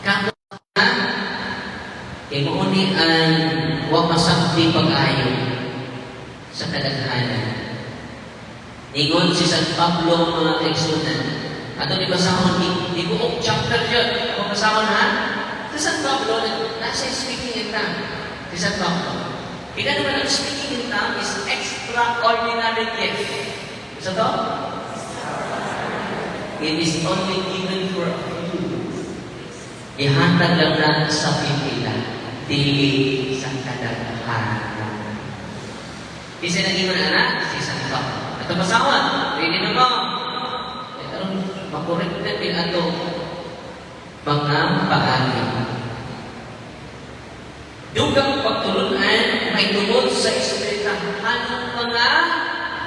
Kako na, kay mao ni ang wa masabti pag-ayo sa kadaghanan. Ingon si San Pablo, mga kaigsunan. Ato ni basahon, di buok chapter yun. Ako basahon ha? Si San Pablo, nasa speaking in tongue. Si San Pablo. Kaya naman ang speaking in tongue is extraordinary gift. Isa to? It is only given for a few. Ihatag lang na sa pipila. Dili sa kadaghanan. Isa nang ingon ana, si San Pablo. Ato basahon, ready na mo. Eh, aron makorek na din ato mga paagi. Dugang pagtulunan may tungod sa espirituhanong mga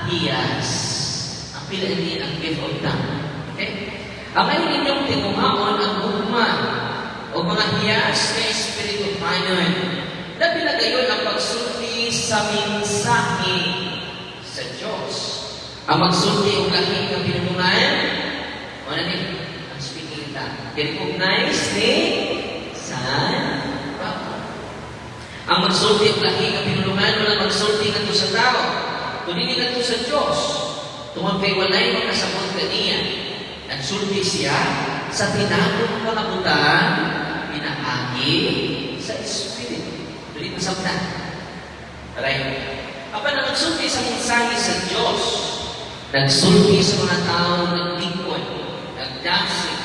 hiyas. Ang pila ini ang gift of tongue. Okay? Ang may inyong tinguhaon ang gugma o mga hiyas nga espirituhanon. Labi na gayon ang pagsulti sa mensahe sa Diyos. Ang magsulti og lahi nga pinulungan, wala ni ang speaking in tongue. Recognize ni San Pablo. Ang magsulti og lahi nga pinulungan, wala magsulti ngadto sa tao, kundi ngadto sa Diyos. Tungod kay walay makasabot kaniya. Nagsulti siya sa tinagong mga butang pinaagi sa Espiritu. Dili masabtan. Aray. Apan ang magsulti sa mensahe sa Diyos, nagsulti sa mga tao naglingkod, nagdasig,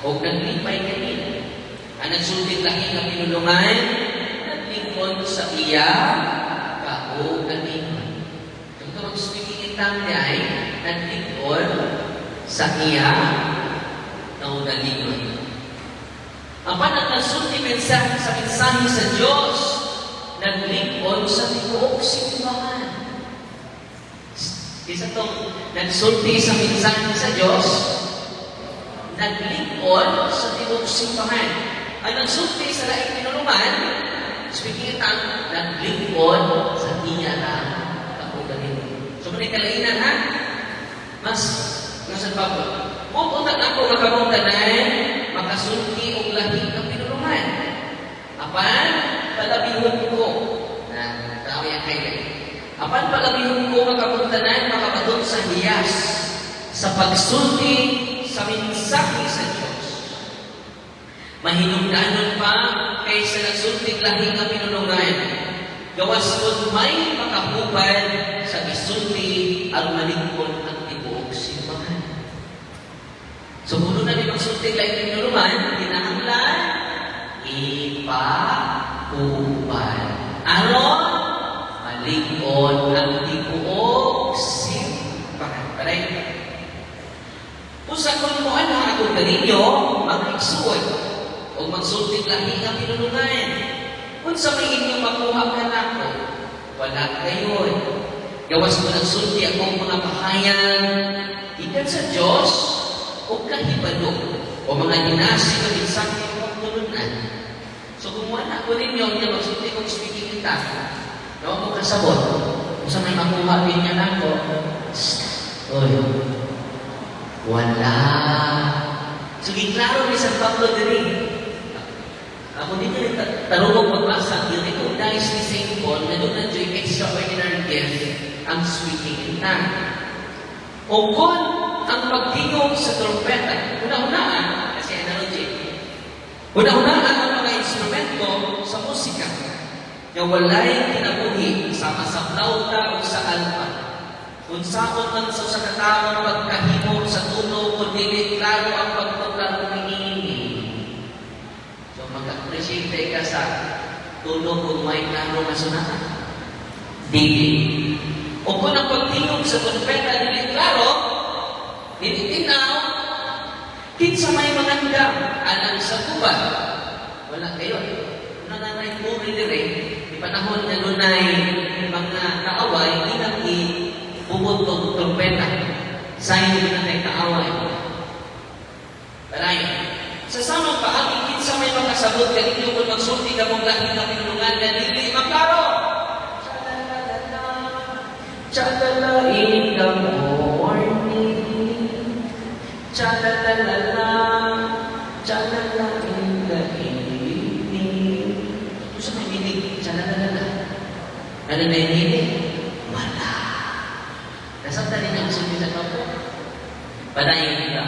o naglipay kanila. Ang nagsulti lahi nga pinulungan, naglingkod sa iya kaugalingon. Kung ito mag-speaking in tongue ay naglingkod sa iya kaugalingon. Apan ang nagsulti mensahe sa mensahe sa Diyos, naglingkod sa tibuok simbahan. Isa tong nagsulti sa mensahe sa Diyos, naglingkod sa tibuok simbahan. Ang nagsulti sa laing pinulungan, speaking in tongue, naglingkod sa iya lang kaugalingon. So, may kalainan ha? Mas, San Pablo, Mupunta ako nga kamong tanan, makasulti og lahi nga pinulungan. Apan, palabihon ko, na tao yung highlight. Apan palabihon ko nga kamong tanan, makabaton sa hiyas, sa pagsulti sa mensahe sa Diyos. Mahinungdanon pa kaysa nagsulti lahi nga pinulungan. Gawas kung may makahubad sa gisulti ang malingkod ang tibuok simbahan. So kung na di magsulti lahi pinulungan, kinahanglan ipahubad. Aron malingkod ang tibuok simbahan. Paray. Usa kung mo ana ako kaninyo, mga igsuon, o magsulti lahi nga pinulungan. Unsa may inyong makuha kanako? Wala gayon. Gawas mo nagsulti akong mga pahayag gikan sa Diyos o kahibalo o mga dinasi nga mensahe o pagtulunan. So kung wala ko ninyo, nga magsulti kong speaking in tongue, no, mo kasabot. Unsa may makuha ninyo nako? Oy, wala. So giklaro ni San Pablo diri. Ako din yung tarunong pagbasa, i-recognize ni St. Paul na doon na extraordinary gift ang speaking in tongue. O kung ang pagtingog sa trompeta, una-unaan, kasi analogy, una-unaan ang mga instrumento sa musika nga walay kinabuhi sama sa flauta o sa alpa. Kung saon man sa usa ka tawo pagkahimo sa tunog kung dili klaro ang pagtukar niini? So mag-appreciate ka sa tunog kung may klaro nga sonata? Dili. O kung ang pagtingog sa trompeta dili klaro, dili tinaw, kinsa may mangandam alang sa gubat? Wala kayo. Nananay puri dire, di panahon nga dunay mga kaaway, ilang ibubot og trompeta. Sign na kay kaaway. Palayo. Sa samang paagi, kinsa may makasabot kaninyo kung magsulti ka mong lahi nga pinulungan nga dili maklaro? Cha-la-la-la-la, cha-la-la in the morning. Cha-la-la-la-la, cha-la-la in the Ano na ini? Wala. Nasabtan ninyo ang sulti sa kampo? Padayon ka.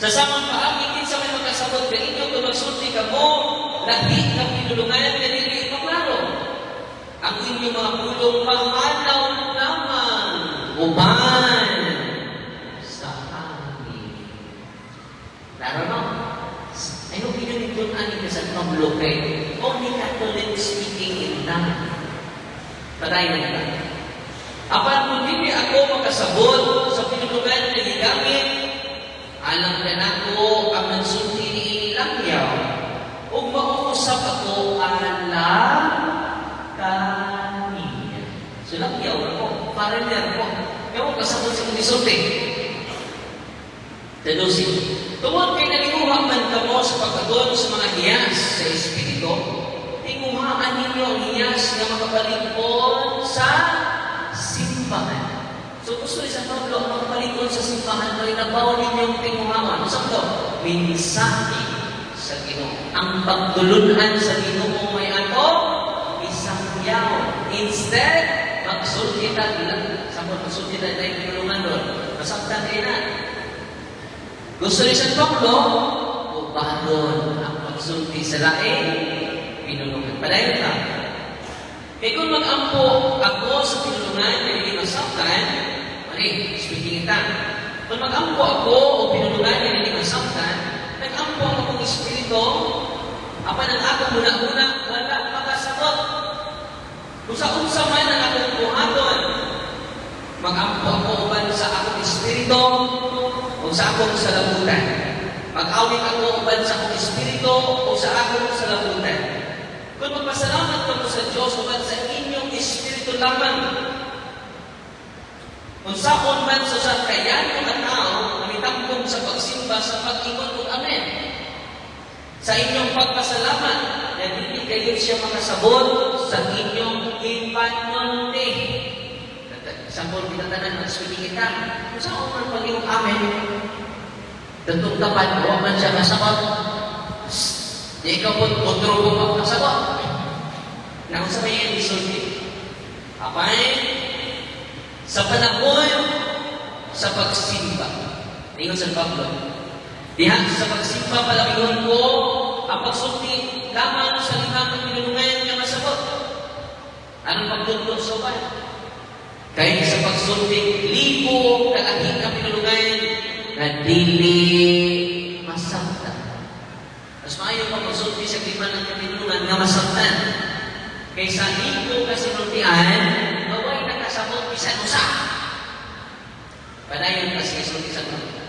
Sa samang paagi, kinsa may makasabot kaninyo kung magsulti kamo, lahi nga pinulungan nga dili maklaro? Ang inyong mga pulong mahanaw lamang uban sa hangin. Klaro, no? I hope inyo nitun-an ni San Pablo kay only Catholic speaking in tongue. Padayon na. Apan kung dili ako makasabot sa pinulungan nga gigamit, alang kanako ang nagsulti niini langyaw, ug mauusap ako alang kaniya. So langyaw ako, foreigner ko. Kaya mo kasabot sa kong gisulti. Dedusi. Tungod kay nalinguha man kamo sa pag-agon sa mga hiyas sa Espiritu, tinguhaan ninyo ang hiyas nga makapalig-on sa simbahan. So gusto ni San Pablo ang makapalig-on sa simbahan may nabaw ninyong tinguhaan. Ano to? Mensahe sa Ginoo. Ang pagtulunan sa Ginoo may ato isangyaw. Instead, magsulti ta sa magsulti ta tayo pinulungan doon. Masaktan kayo na. Gusto ni San Pablo, ubanon ang pagsulti sa laing pinulungan. Padayon ta. Kaya kung mag-ampo ako sa pinulungan na hindi masaktan, mali, speaking ita. Kung mag-ampo ako o pinulungan na hindi masaktan, nag-ampo ang akong espiritu, apan ang akong huna-huna, wala makasabot. Kung sa unsa man ang akong buhaton, mag-ampo ako uban sa akong espiritu o sa akong salabutan. Mag-awit ako uban sa akong espiritu o sa akong salabutan. Kung magpasalamat kamo sa Diyos uban sa inyong espiritu lamang, kung saon man sa usa ka yano nga tao, nga mitambong sa pagsimba sa pag-ingon og "Amen" sa inyong pagpasalamat, na dili kayo siya makasabot sa inyong ipanulti. Example, kita tanan mag-speaking kita. Kung saon man pag-ingon "Amen", Datong tapat, wa man siya kasabot. Di ikaw po, otro po magkasabot. Naunsa may yan isulti? Apay, sa panahon sa pagsimba. Ingon San Pablo. Diha sa pagsimba palamigon ko ang pagsulti lamang sa lima ka pinulungan nga masabot. Anong pagtudlo sa uban? Kay sa pagsulti libo ka lahi nga pinulungan na dili masabtan. Mas maayo pa magsulti sa lima ng pinulungan nga masabtan kaysa libo ka sinultian, maway nakasabot bisan usa. Padayon kasi sulti sa Pablo.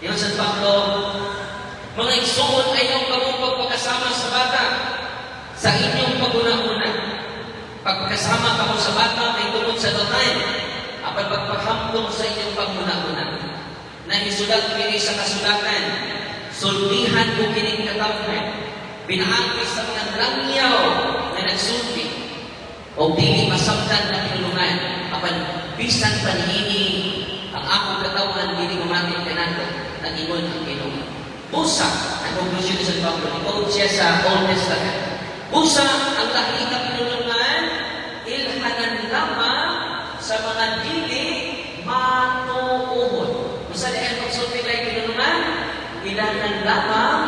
Ingon San Pablo, "Mga igsuon, ayaw kamo pagpakasama sa bata sa inyong paghuna-huna. Pagpakasama kamo sa bata may tungod sa dautan, apan pagpahamtong sa inyong paghuna-huna. Nahisulat kini sa kasulatan, sultihan ko kining katawhan, pinaagi sa mga langyaw nga nagsulti, o dili masabtan na pinulungan, apan bisan pa niini ang akong katawhan dili mamati kanato, nag-ingon ang Ginoo." Busa, ang konklusyon ni San Pablo, ni siya sa Old Testament. Busa, ang lahi nga pinulungan, ilhanan lamang sa mga dili matuohon. Busa di ang pagsulti kay pinulungan, ilhanan lamang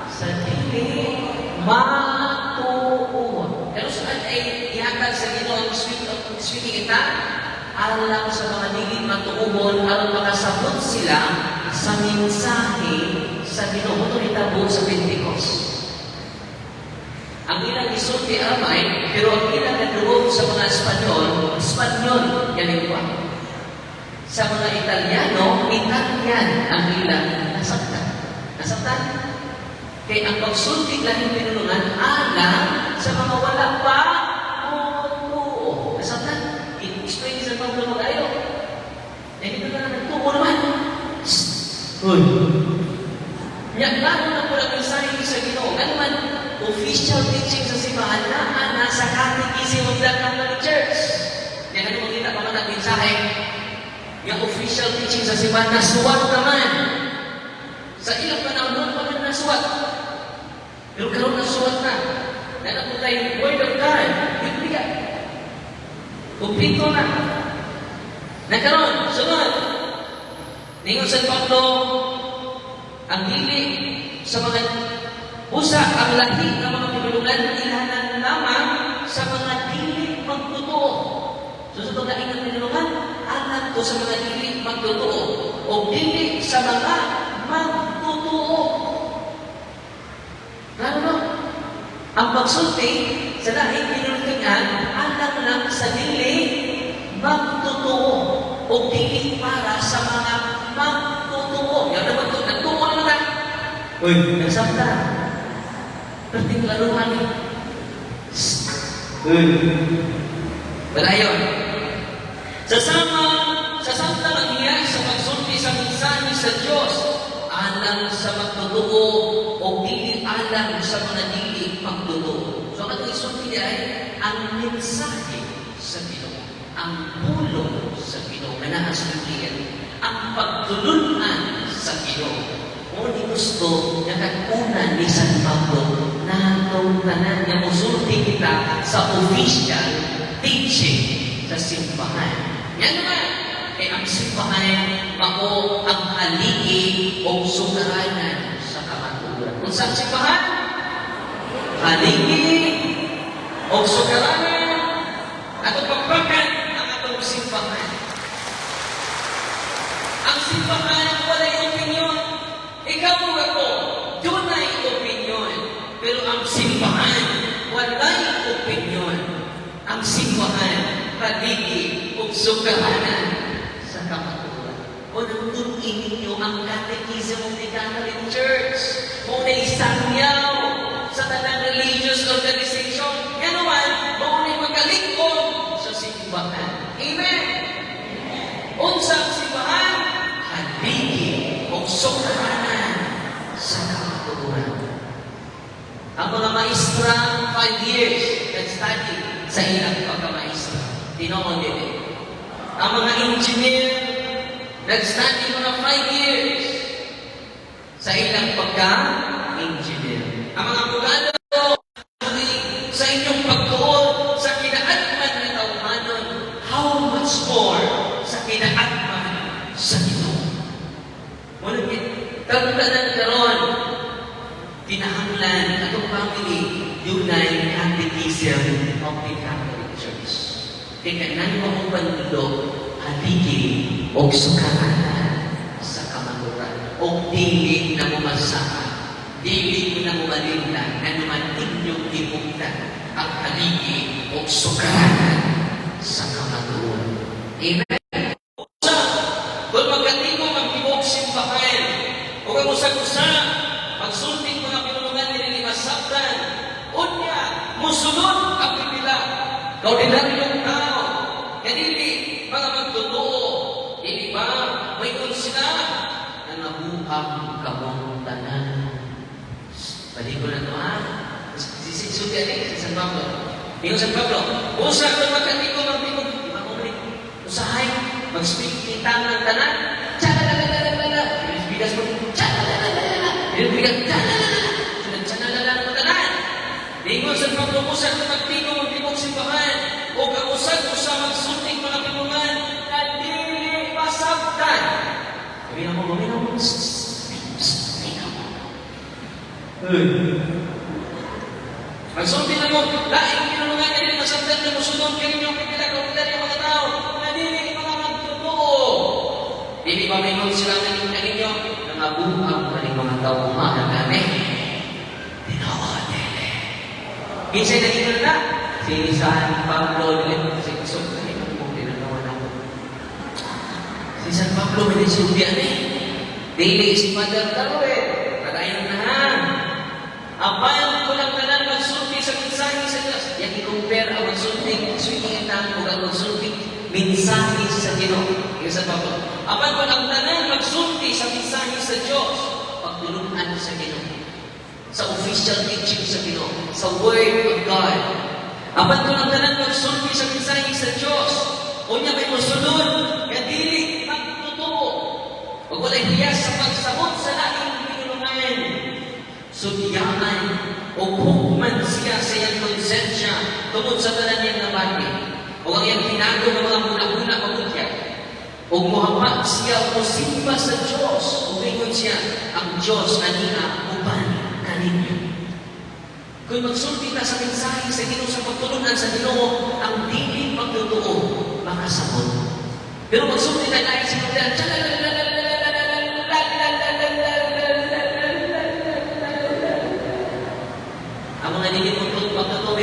sa dili matuohon. Pero saan ay ihatag sa Ginoo ang speaking kita? Alang sa mga dili matuohon aron makasabot sila sa mensahe sa Ginoo. Ito nitabo sa Pentecost. Ang ilang isulti Aramaic, pero ang ilang nadungog sa mga Espanyol, Espanyol nga lingwa. Sa mga Italiano, Italian ang ilang nasabtan. Nasabtan? Kay ang pagsulti lahing pinulungan alang sa mga wala pa mutuo. Nasabtan? I-explain sa Pablo mag-ayo. Eh, dito na nagtuo naman. Shh! Uy! Nya, klaro na po ang mensahe sa Ginoo. Ano man, official teaching sa simbahan na nasa Catechism of the Catholic Church. Kaya ano makita pa man ang mensahe nga official teaching sa simbahan na suwat naman. Sa ilang panahon noon pa man nasuwat. Pero karon nasuwat na. Naa na tay Word of God. Biblia. Kumplito na. Nagkaroon, sunod. Ningon San Pablo, ang dili sa mga usa ang lahi ng mga pinulungan ilhanan lamang sa mga dili magtotoo. So sa paglaing ng pinulungan, alang to sa mga dili magtotoo o dili sa mga magtotoo. Klaro, no? Ang pagsulti sa lahing pinulungan, alang lang sa dili magtotoo o dili para sa mga magtotoo. Yan naman to, nagtuo naman na. Uy, nagsabta. Perting laruhan ni. Uy. Wala yun. Sa samtang ang hiya sa pagsulti sa mensahe sa Diyos, alang sa magtotoo o dili alang sa mga dili magtotoo. So ang atong isulti ay ang mensahe sa Ginoo, ang pulong sa Ginoo na naa sa Biblia, ang pagtulunan sa Ginoo. Mo ni gusto nga kag-una ni San Pablo natong tanan nga musulti kita sa official teaching sa simbahan. Yan naman, kay ang simbahan mao ang haligi o sukaranan sa kamatuoran. Kung sa simbahan, haligi o sukaranan, atong pagpakan ang atong simbahan. Ang simbahan, walay opinion. Ikaw mo ako, dunay opinion. Pero ang simbahan, walay opinion. Ang simbahan, haligi o sukaranan sa kamatuoran. O nang tun-i ninyo ang Catechism of the Catholic Church. Mao na isangyaw sa tanang religious organization. Nga naman, mao na magalingkod sa simbahan. Amen! Unsa ang simbahan? Haligi o sukaranan sa kamatuoran. Ang mga maestra, 5 years nag-study sa ilang pagkamaestra. Tinuod dili? Ang mga engineer, nag-study mga 5 years sa ilang pagka-engineer. Ang mga abogado, sa inyong pagtuon sa kinaatman nga tawhanon, how much more sa kinaatman sa Ginoo. Muna tanan karon kinahanglan atong family dunay Catechism of the Catholic Church. Kay kanang maong panudlo, haligi og sukaranan sa kamatuoran og dili na mo masama, dili mo na mo malinta nga inyong gibugtan ang haligi og sukaranan sa kamatuoran. Amen. Usa, kung magkatingog ang tibuok simbahan, o kang usag-usa, magsulting mga pinulungan dili masabtan, unya, musulod ang pipila, kaordinaryong tao, kadili, mga magtotoo, dili ba, may sila, na nabuang kamong tanan. Balik ko na ito, ha? Si Sulti ani, si San Pablo. Ingon San Pablo, usa kung magkatingog ang tibuok, di ba ko usahay, mag-speak kita ng tanan, tsa-la-la-la-la-la-la, bigas mo, tsa-la-la-la-la-la, bigas, tsa-la-la-la-la, sunod tsa-la-la-la ng tanan. Ingon San Pablo, usa kung magtingog ang tibuok simbahan, o kang usag-usa magsulting mga pinungan, na dili masabtan. Gawin mo, gawin mo, psst, gawin mo. Uy. Magsulti na mo, laing pinulungan ka dili masabtan na musunod kaninyo pipila ka ordinaryo mga tao, na dili mga magtotoo. Dili ba may sila kaninyo, nangabuang kaning mga tao gani? Tinuod dili. Kinsay naging na? Si San Pablo dili si so mo tinanawan ako. Si San Pablo may sulti ani. Dili si Father Darwin. Padayon na ha. Apan ko lang tanan magsulti sa mensahe sa Diyos. Yang i-compare ang magsulti speaking in tongue ug ang magsulti mensahe sa Ginoo. Yung San Pablo. Apan ko lang tanan magsulti sa mensahe sa Diyos. Pagtulunan sa Ginoo. Sa official teaching sa Ginoo. Sa Word of God. Apan ko lang tanan magsulti sa mensahe sa Diyos. Unya may musulod nga dili magtotoo. Ug walay hiyas sa pagsabot sa laing pinulungan. Sudyaan O hukman siya sa iyang konsensya tungod sa tanan niyang nabati. O ang iyang tinago ng mga huna-huna mabutyag. O muhapa siya o simba sa Diyos. O ingon siya, ang Diyos aniya uban kaninyo. Kung magsulti ta sa mensahe sa Ginoo, sa pagtulunan sa Ginoo, ang dili pagtotoo makasabot. Pero magsulti ta dahil sa Ginoo, ang mga dili mo pagtotoo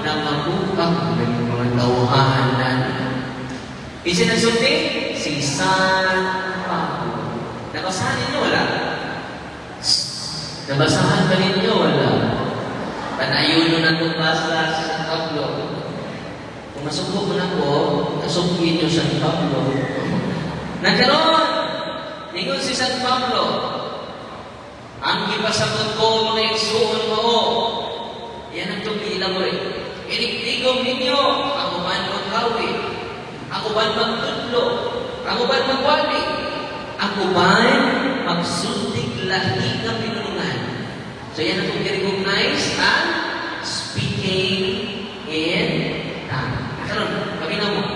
na mabuang ng mga tawhanan. Isa nagsulti, si San Pablo. Nabasahan ninyo, wala? Nabasahan ba ninyo, wala? Panayuno na itong basa si San Pablo. Kung masuko mo na ko, kasukin niyo San Pablo. Nagkaroon, ningon si San Pablo, ang gipasabot ko mga igsuon mo, yan ang itong elaborate. Iniktigom ninyo, ang uban magkawi, ang uban magtudlo, ang uban magwali, ang uban magsultig lahi nga pinulungan. So yan ang itong i-recognize ang speaking in tongue. Karon, paminaw mo.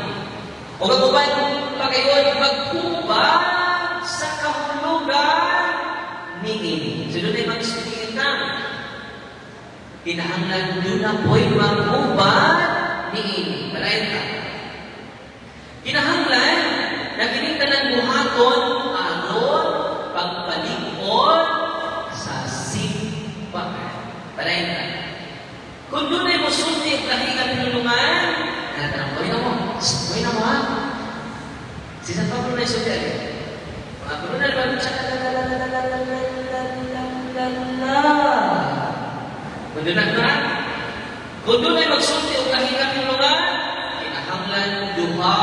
O ang uban pagayon maghubad sa kahulugan niini. So doon ay mag-speaking in tongue. Kinahanglan doon na po'y maghubad niini. Palayan ka. Kinahanglan na kining tanan buhaton aron pagpalig-on sa simbahan. Palayan ka. Kung doon ay musulti ang lahi nga pinulungan, natanong, gawin na mo. Shh, gawin na mo ha. Si San Pablo na isulti ali. Mga kuno na ba siya la la la la la la la la la la. Kung doon na kung doon ay magsulti ang lahi nga pinulungan, kinahanglan duha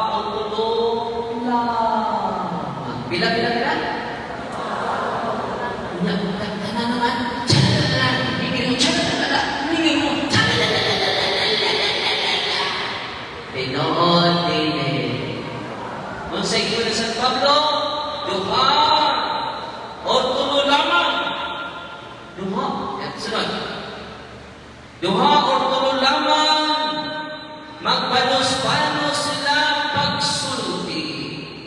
o tulo lamang. Pila, pila, pila? Nya, kana naman, tsalala, hingin mo, tsalala, hingin mo, tsalala. Tinuod dili. Unsay ingon ni San Pablo, duha o tulo lamang. Duha. Yan, sunod. Duha o tulo lamang. Magbanos-banos sila pagsulti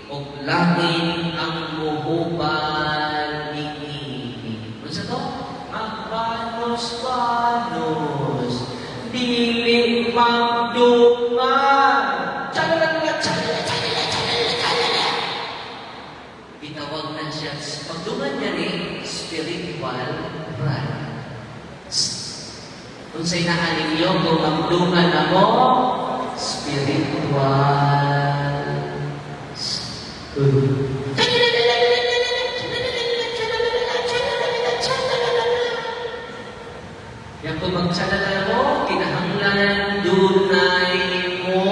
og lain ang muhubad niini. Unsa to? Magbanos-banos dili magdungan. Tsalala, tsalala, tsalala, tsalala, tsalala. Gitawag na siya pagdungan niya ni spiritual pride. Unsay naa ninyo kung magdungan ako? Spiritual. Uy. Yan kung magtsalala mo, kinahanglan dunay mo.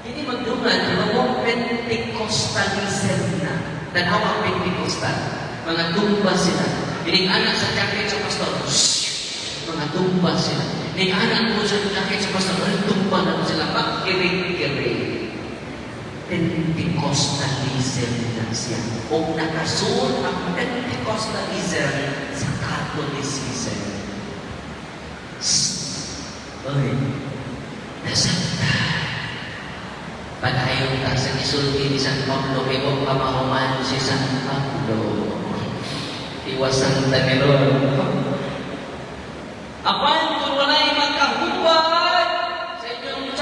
Hindi magdungan, di ba mo Pentecostalism na. Tanaw ang Pentecostal. Mga tumba sila. Inig anak sa jacket sa pastor. Shhh! Mga tumba sila. Inig anak mo sa jacket sa pastor. Mga tumba na sila. Pakirig-kirig. Pentecostalism na siya. O nakasuot ang Pentecostalism sa Catholicism. Shhh! Oy, nasaktan. Padayon ka sa gisulti ni San Pablo, kay wa pa mahuman si San Pablo. Iwasan ta ni Lord. Apan kung walay makahubad sa inyong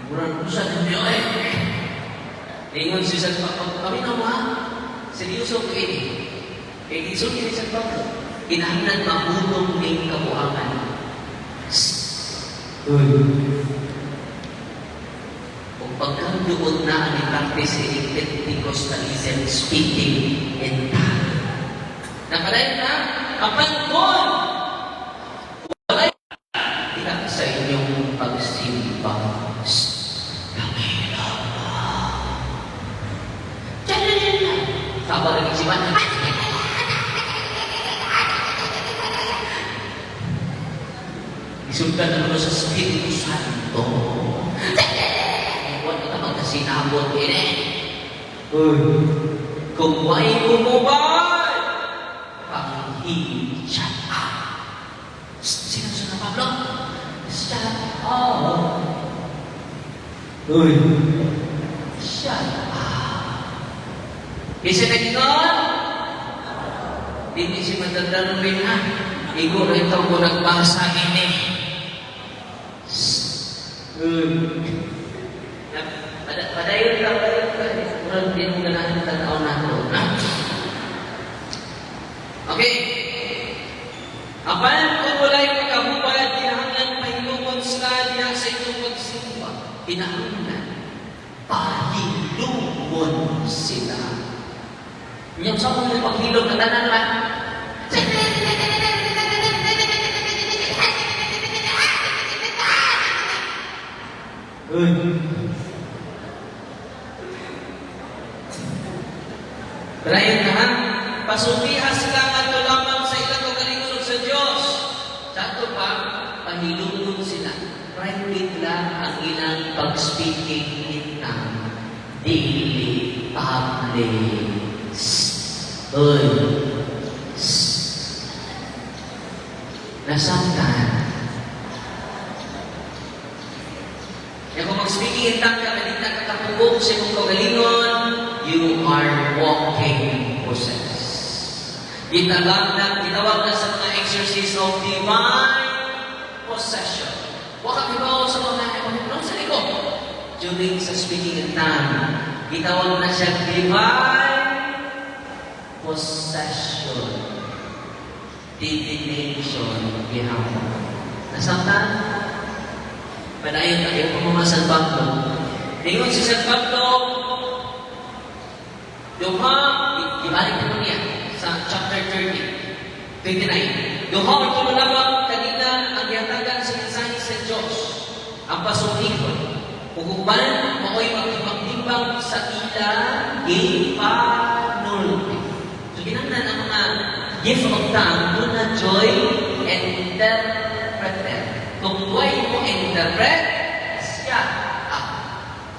Murag usa ninyo eh. Ingon si San Pablo, kami na mo ha. Seryoso ko ini. Kay gisulti ni San Pablo, kinahanglan mahulog ning kabuangan. Uy. Kung pagkanduot na ang i-practice ini Pentecostalism, speaking in tongue. Nakalain na, apan kung walay kita sa inyong pagsimba. Kamila. Tama rin si Man. Isultan na mo sa Espiritu Santo. Pagsinabot ini. Uy, kung way mumubad, panghi-shut up. Sino sa Pablo? Shut up. Uy, shut up. Isa na? Dili si Madaldalong rin ha. Igo rin ito kung nagbasa ini. Uy. Padayon ka, padayon ka. Murag di mo ganahan tanaw nato. Okay. Apan kung walay makahubad, kinahanglan pahilumon sila diha sa inyong pagsimba. Kinahanglan pahilumon sila. Yung sa mga paghilom na tanan man. Uy. Padayon na ha. Pasultiha sila ngadto lamang sa ilang kaugalingon ug sa Dios. Sa ato pa, pahilumon sila. Private lang ang ilang pag-speaking in tongue. Dili public. Uy. Nasaktan. Kaya kung mag-speaking in tongue ka, hindi ka kakapugok sa imong kaugalingon, you are walking possessed. Gitawag na sa mga exorcist of divine possession. Wa ka kibaw sa mga ano sa liko. During sa speaking in tongue, gitawag na siya divine possession. Divination gihapon. Nasaktan? Padayon na kayo mga San Pablo. Ningon si San Pablo, duha, ibalik na niya sa chapter 30, 29. Duha or tulo lamang kanina ang gihatagan sa mensahe sa Diyos, ang pasultihon. Ug uban mao'y magtimbang-timbang sa ila gipanulti. So kinahanglan ang mga gift of tongue duna juy interpreter. Kung way mo interpret, shut up.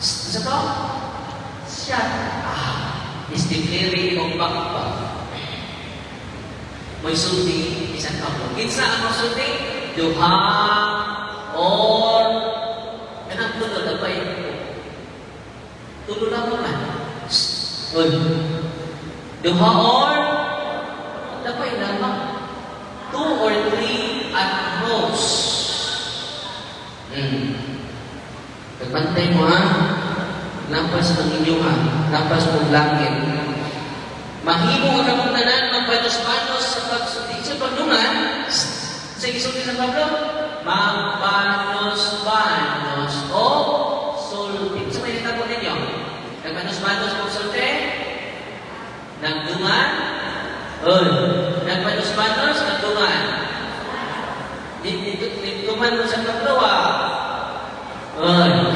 Sa to? Shut up. Is declaring og bakbak. May sulti isang Pablo. Kinsa ang masulti? Duha or kanang tulo dapay. Tulo lamang man. Uy. Duha or dapay lamang. Two or three at most. Pagbantay mo ha. Lampas ng inyo ha. Lampas mong langit. Mahimo ka kamong tanan magbanos-banos sa pagsulti sa pagdungan. Sa gisulti sa Pablo, magbanos-banos o sulti. Sa may nitabo ninyo? Nagbanos-banos o sulti? Nagdungan? Oy, nagbanos-banos, nagdungan. Dito mo sa Pablo ah. Oy.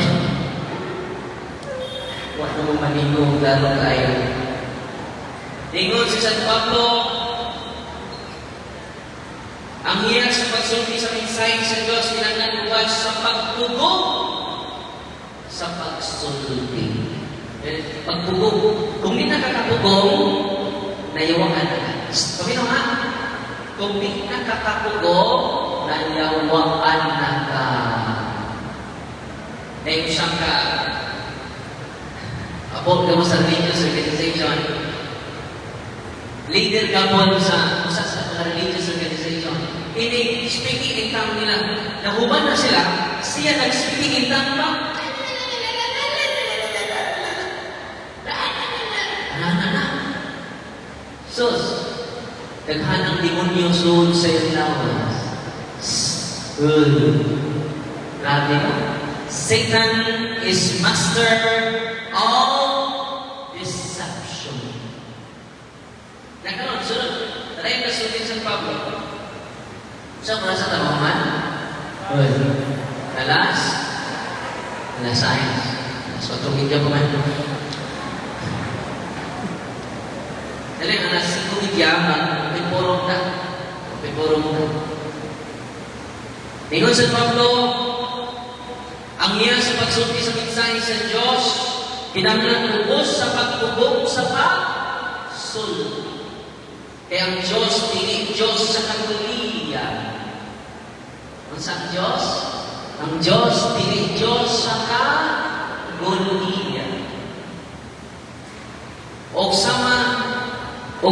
Wa na mo maningong lalo kayo. Ingon si San Pablo, ang hiya sa pagsulti sa mensahe sa Diyos kinahanglan buwas sa pagpugong sa pagsulti. Eh, pagpugong. Kung di nakakapugong, nayawaan na ka. Paminaw ha? Kung di nakakapugong, nayawaan na ka. Ngayon siya ka, abot ka mo sa religious organization, leader ka po sa usa sa mga religious organization. Ini speaking in tongue nila. Nahuman na sila, siya nag-speaking in tongue pa. Na, na, na. Sus, daghan ang demonyo sud sa iyong lawas. Uy, grabe ba? Satan is master of deception. Nakaroon, sunod. Tarayin na sulti San Pablo. Sa mga sa tamaman? Uy, alas? Alas science. Alas 4:30 pa man. Dali, alas 5:30, magpipurong na. Magpipurong na. Ingon San Pablo, ang iya sa pagsulti sa mensahe sa Diyos, Kinahanglan ubos sa pagpugong sa pagsulti. Kaya ang Diyos, dili Diyos sa kaguliya. Unsa ang Diyos? Ang Diyos, dili Diyos sa kaguliya. Og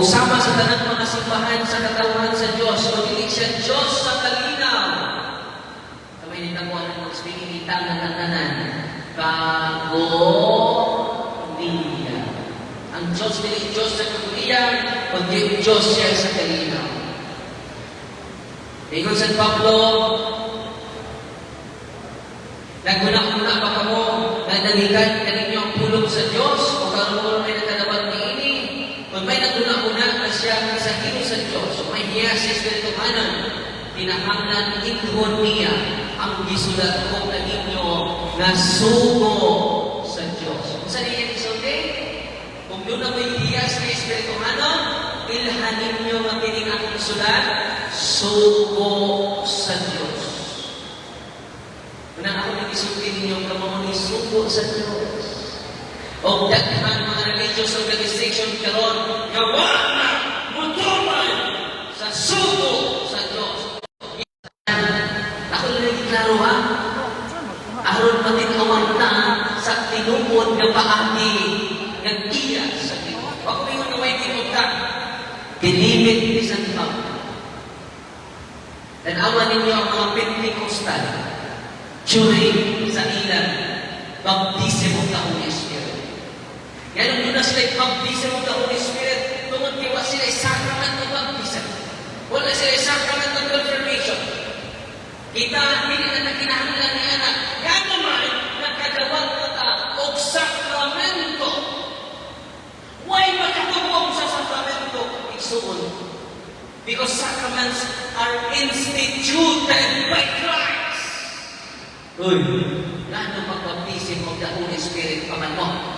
sama sa tanang mga simbahan sa katawhan sa Diyos, kung dili siya Diyos sa kalinaw. Kamay ni tabuan ng speaking itang na tanan, kaguliya. Ang Diyos, dili Diyos sa kaguliya, kundi Diyos siya sa kalinaw. Ingon San Pablo, "Naghuna-huna ba kamo nga nalikan kaninyo ang pulong sa Diyos o karon may nakadawat niini?" Kung may naghuna-huna na siya mensahero sa Diyos o may hiyas sa Espirituhanon, kinahanglan ingon niya ang gisulat ko kaninyo nga sugo sa Diyos. Unsa niya gisulti? Kung duna mo'y hiyas nga Espirituhanon, ilhan ninyo nga kining akong sulat, sugo sa Diyos. Unang ako nagisulti ninyo, kamo ni sugo sa Diyos. O daghan mga religious organization karon nga wa na mutuman sa sugo sa Diyos. Ako lang klaro ha. Aron matin-awan ta sa tinuod nga paagi ng iya sa Ginoo. Wa ko ingon nga way tinuod ta. Gilimit ni San Pablo. Tan-awan ninyo ang mga Pentecostal during sa ilang baptism of the Holy Spirit. Ngayon muna sila baptism of the Holy Spirit tungod kay wa sila sacrament of baptism. Wala sila sacrament of confirmation. Kita, dili na nakinahanglan ni anak. Nga naman, nakadawat na ta og sakramento. Why makatubong sa sakramento, igsuon? Because sacraments are instituted by Christ. Uy, ngano magbaptism of the Holy Spirit pa man mo?